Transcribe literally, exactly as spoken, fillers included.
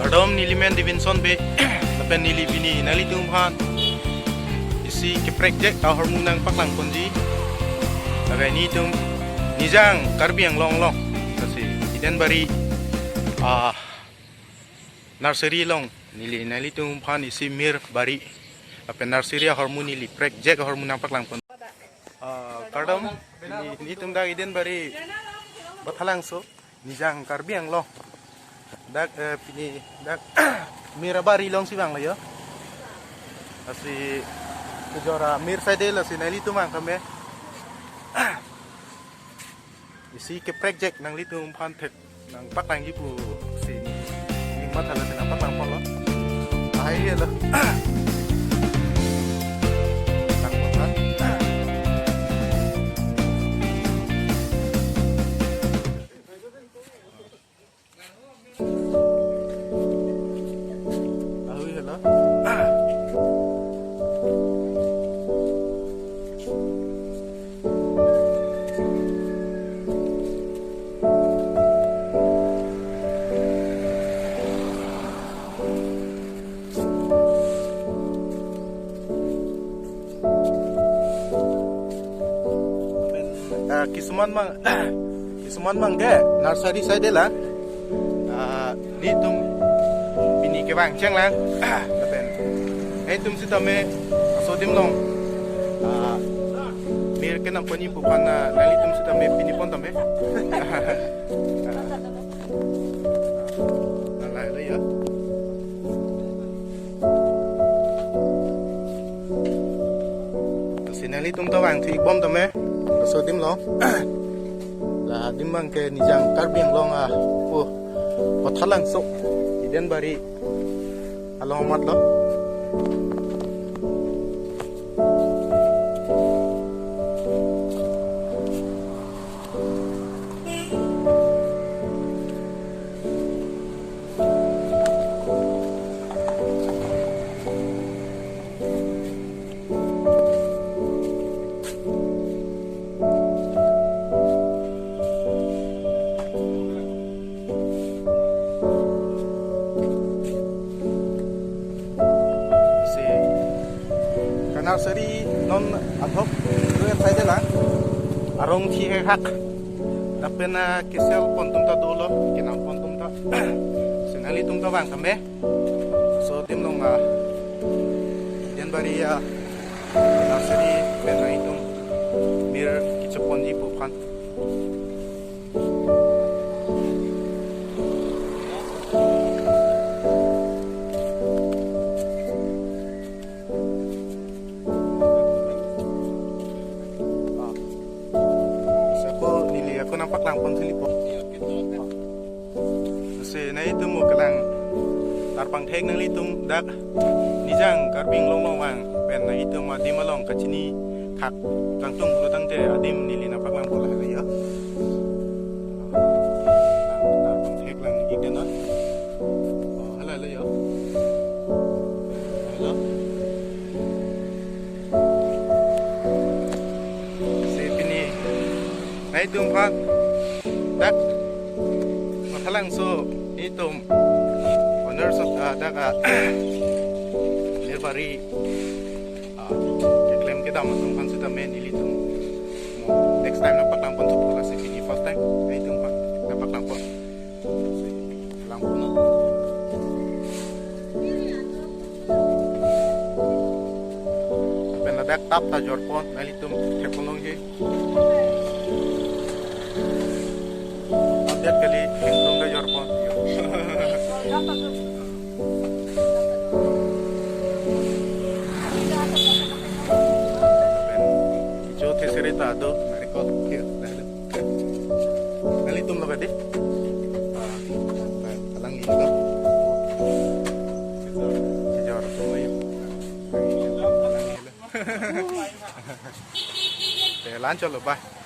Kardom, neli men Davidson Bey. Lapen neli pini nanglitum aphan isi keprekjak ahormu nangpaklang ponji. Lapen nelitum Nijang Karbi Anglong along, lasi Eden Bari, ah, nursery along neli nanglitum aphan isi mir bari lapen nursery ahormu neli prekjak ahormu nangpaklang pon. Ah, kardom, neli, nelitum dak Eden Bari Bothalangso, Nijang Karbi Anglong. Dak, eh, pini dak mir abari alongsi vanglo yo. Lasi kejor amir saidelo, lasi nanglitum vang tame. Isi keprekjak nanglitum aphan thek nangpaklangji pusi neli matha, lasi nangpaklang ponlo. Ahai helo. Nangpaklang. Ahai helo. Ah, kisuman abang, kisuman abang ke nursery saidelo. Ah, nelitum pini kevang chenglang. Lapen nelitum sitame laso adim along, ah, mir kenam ponji pu aphan, ah, nelitum sitame pini pon tame. Nang lahelo ya. Lasi nanglitum ta vangthu-ik bom tame laso adim along. La adim abang ke Nijang Karbi Anglong apo Bothalangso, Eden Bari along amat lo. Si ka nursery non athok do-et saidelo, arong thi hehak. Lapen, ah, kesel pon atum ta dolo, kenam pon atum ta. Si nanglitum ta vang tame. Laso adim along, ah, Eden Bari, ah, nursery pen nanglitum mir kechok ponji pu aphan. Ah. Lasi ako neli ako nangpaklang pon thili po. Lasi nanglitum mo kelang tarpangthek nanglitum dak Nijang Karbi Anglong along vang pen nanglitum adim along kachini thak kangtung pulo tangte adim neli nangpaklang pon lahelo ya. Tarpangthek lang ik den non. Oh, helo, helo ya. Helo. Si pini nanglitum aphan dak Bothalangso nelitum owners of, ah, dak, ah, mir bari, ah, keklem kedam atum aphan sitame nelitum mo next time nangpaklang pon thupo, lasi pini first time nanglitum aphan nangpaklang pon. Lang pon. Pen ladak tap ta jor pon, nanglitum thek pon longji. Update kali, hingtung ta jor pon. Pen kecho thesere ta do, record ke. Nanglitum lo kadi? Alang ni lo. Kejor tum ayo. Te lan cholo, bye.